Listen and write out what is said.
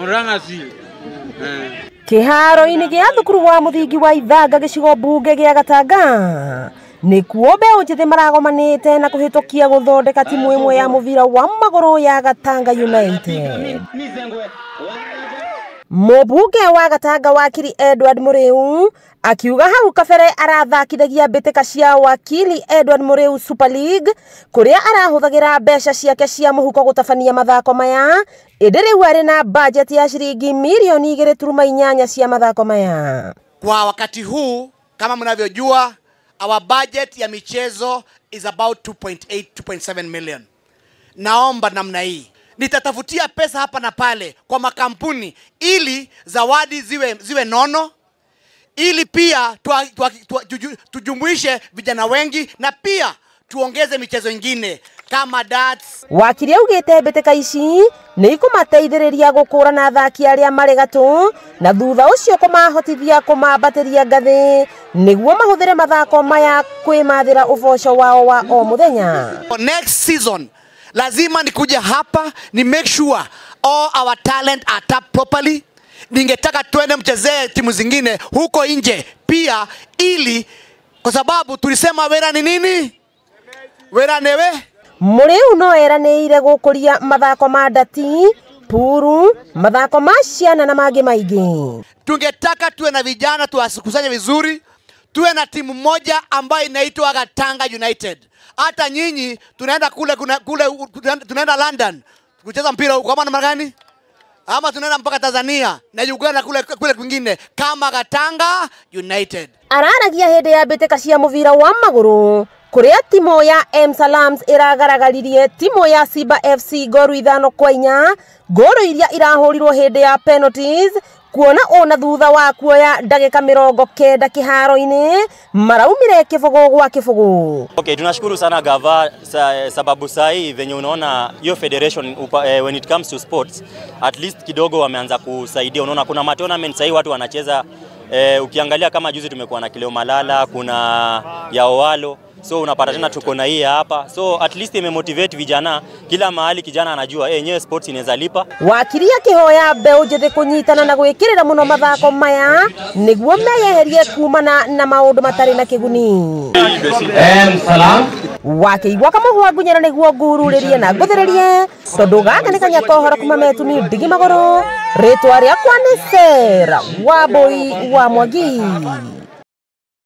Murang'a Seal. Kĩharo-inĩ gĩa thukuru wa mũthingi wa Ithanga gĩcigo mbunge gĩa Gatanga nĩkuo mbeũ njĩthĩ maragomanĩte na kũhĩtũkia gũthondeka timu ĩmwe ya mũbira wa magũrũ ya Gatanga United. Mũmbunge wa Gatanga wakiri Edward Mũrĩu akiuga hau kabere arathakithagia mbĩtĩka cia wakili Edward Mũrĩu Super League kũrĩa arahũthagĩra mbeca ciake cia mũhuko gũtabania mathako maya, ĩndĩ rĩu arĩ na bajeti ya ciringi mirioni 2.8 cia mathako maya. Kwa wakati huu kama mnavyojua, our budget ya michezo is about 2.8 2.7 million. Naomba namna hii, nitatafutia pesa hapa na pale kwa makampuni ili zawadi ziwe nono, ili pia tujumuishe vijana wengi na pia tuongeze michezo ingine kama darts. Wakiri augĩte mbĩtĩka ici nĩ ikũmateithĩrĩria gũkũrana athaki arĩa marĩ gatũ na thutha ũcio kũmahotithia kũmambatĩria ngathĩ nĩguo mahũthĩre mathako maya kwĩmathĩra ũboco wao wa o mũthenya. Next season lazima nikuje hapa ni make sure all our talent are tapped properly. Ningetaka tuende mchezee timu zingine huko nje pia, ili kwa sababu tulisema wera ni nini? Wera newe? Mũrĩu no eranĩire gũkũria mathako ma ndati, puru, mathako ma ciana na mangĩ maingĩ. Tungetaka tuwe na vijana tuwakusanye vizuri, tuwe na timu moja ambayo inaitwa Gatanga United. Hata nyinyi tunaenda kule, kule tunaenda London kucheza mpira huko ama namna gani? Ama tunaenda mpaka Tanzania na Uganda kule kwingine kama Gatanga United. Araragia hĩndĩ ya mbĩtĩka cia mũbira wa magũrũ kũrĩa timu ya M Salams ĩragaragaririe timu ya Simba FC ngoru 5-4, ngoru iria irahũrirwo hĩndĩ ya penalties, kuona ona thutha wa kuoya ndagĩka 90 kĩharo-inĩ maraumire 0-0. Okay, tunashukuru sana gava sababu saa hii venye unaona hiyo federation when it comes to sports at least kidogo wameanza kusaidia. Unaona kuna ma tournament saa hii watu wanacheza, ukiangalia kama juzi tumekuwa na Kileo Malala, kuna ya Owalo, so unapata tena tuko na hii hapa, so at least imemotivate vijana kila mahali. Kijana anajua yenyewe sports inaweza lipa. Wakiri akĩhoya mbeũ njĩthĩ kũnyitana na gwĩkĩrĩra mũno mathako maya nĩguo meyeherie kumana na maũndũ matarĩ na kĩguni. Wakĩigua kamũhwa ngunyĩra nĩguo ngururĩrie na ngũthĩrĩrie tondũ gaka nĩ kanya kohoro kuma metumi ndigi magũrũ. Rĩtwa rĩakwa nĩ Sarah Wambui wa Mwangi.